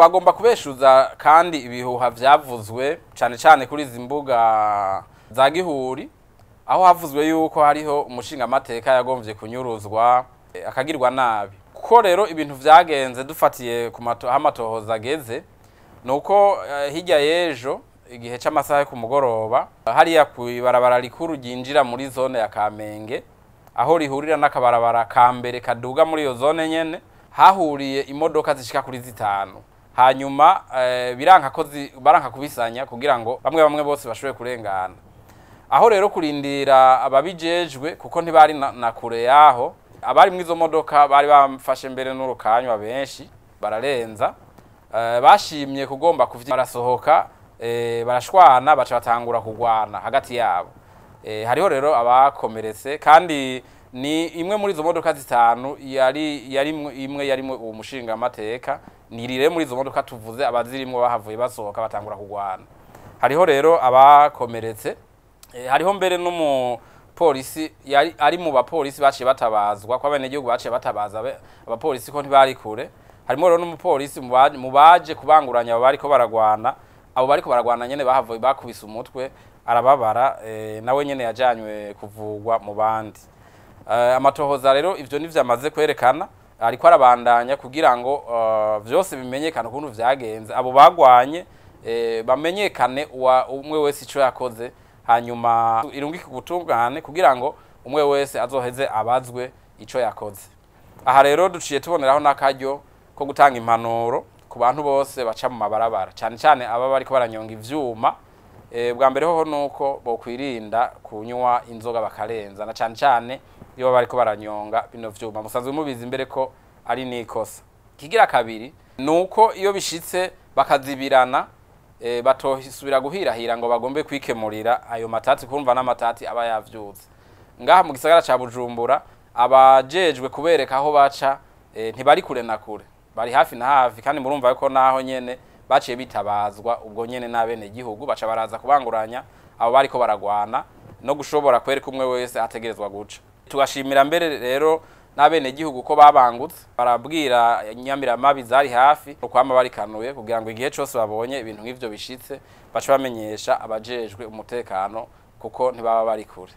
Twagomba kubeshuza kandi ibihuha vyavuzwe cane cane kuri izi mbuga za gihuri, aho havuzwe yuko hariho umushingamateka yagomvye kunyuruzwa, akagirwa nabi. Kuko rero ibintu vyagenze dufatiye ku aho amatohoza ageze, nuko hirya y'ejo igihe c'amasaha yo ku mugoroba, hariya kw'ibarabara rikuru ryinjira muri zone ya Kamenge, aho rihurira n'akabarabara ka mbere kaduga muri iyo zone nyene, hahuriye imodoka zishika kuri zitanu. Hanyuma biranka ko baranka kubisanya kugira ngo bamwe bamwe bose bashobore kurengana. Aho rero kurindira ababijejwe, kuko ntibari na kure yaho, abari mw'izo modoka bari bamfashe mbere n'urukanywa benshi bararenza, bashimye kugomba kuvyi barasohoka, barashwana, baca batangura kugwana hagati yabo. Hariho rero abakomeretse, kandi ni imwe muri izo modoka zitanu yari imwe yarimwe uwo mushingamateka. Ni rire muri izo modoka tuvuze abazirimwo bahavuye basohoka batangura kugwana. Hariho rero abakomeretse, hariho mbere n'umupolisi yari ari mu bapolisi baciye batabazwa, ko abenegihugu baciye batabaza abapolisi ko ntibari kure. Harimo rero n'umupolisi mu baje kubanguranya abo bariko baragwana. Abo bariko baragwana nyene bahavuye bakubise umutwe arababara, nawe nyene yajanywe kuvugwa mu bandi. Amatohoza rero ivyo nivyo amaze kwerekana, ariko arabandanya kugira ngo vyose bimenyekane ukuntu vyagenze, abo bagwanye bamenyekane umwe wese ico yakoze, hanyuma irungike ubutungane kugira ngo umwe wese azoheze abazwe ico yakoze. Aha rero duciye tuboneraho n'akaryo ko gutanga impanuro ku bantu bose baca mu mabarabara, cane cane aba bariko baranyonga ivyuma. Bwa mbere hoho nuko bokwirinda kunywa inzoga bakarenza, na cane cane iyo bariko baranyonga bino vyuma, musanzwe mubizi mbere ko ari nikosa. Kigira kabiri nuko iyo bishitse bakazibirana, batohisubira guhirahira ngo bagombe kwikemurira ayo matati, kumva n'amatati aba yavyutse. Ngaha mu gisagara ca Bujumbura abajejwe kubereka aho baca, ntibari kure na kure, bari hafi na hafi, kandi murumva ko naho nyene baciye bitabazwa ubwo nyene n'abene gihugu, baca baraza kubanguranya abo bariko baragwana no gushobora kwereka umwe wese ategerezwa guca. Tugashimira mbere rero n'abene gihugu ko babangutse barabwira nyamiramabi zari hafi ukwama barikanuye, kugira ngo igihe cose babonye ibintu nk'ivyo bishitse baca bamenyesha abajejwe umutekano, kuko ntibaba bari kure.